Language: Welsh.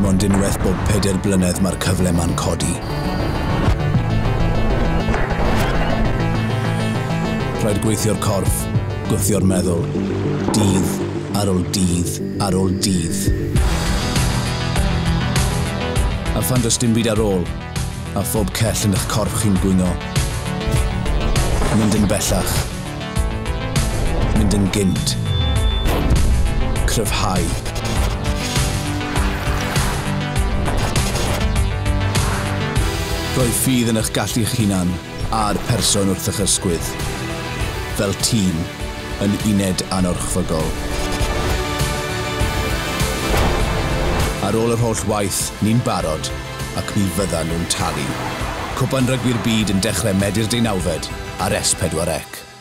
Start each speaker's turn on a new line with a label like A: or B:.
A: Dim ond unwaith bob 4 blynedd mae'r cyfle ma'n codi. Rhaid gweithio'r corff, gwthio'r meddwl, dydd ar ôl dydd ar ôl dydd. A phan does dim byd ar ôl, a phob cell yn eich corff chi'n gwingo. Mynd yn bellach. Mynd yn gynt. Cryfhau. Rhoi ffydd yn eich gallu eich hunan a'r person wrth eich ysgwydd. Fel tîm, yn uned anorchfygol. Ar ôl yr holl waith, ni'n barod, ac mi fyddan nhw'n talu. Cwpan Rygbi'r Byd yn dechrau Medi'r 19fed ar S4C.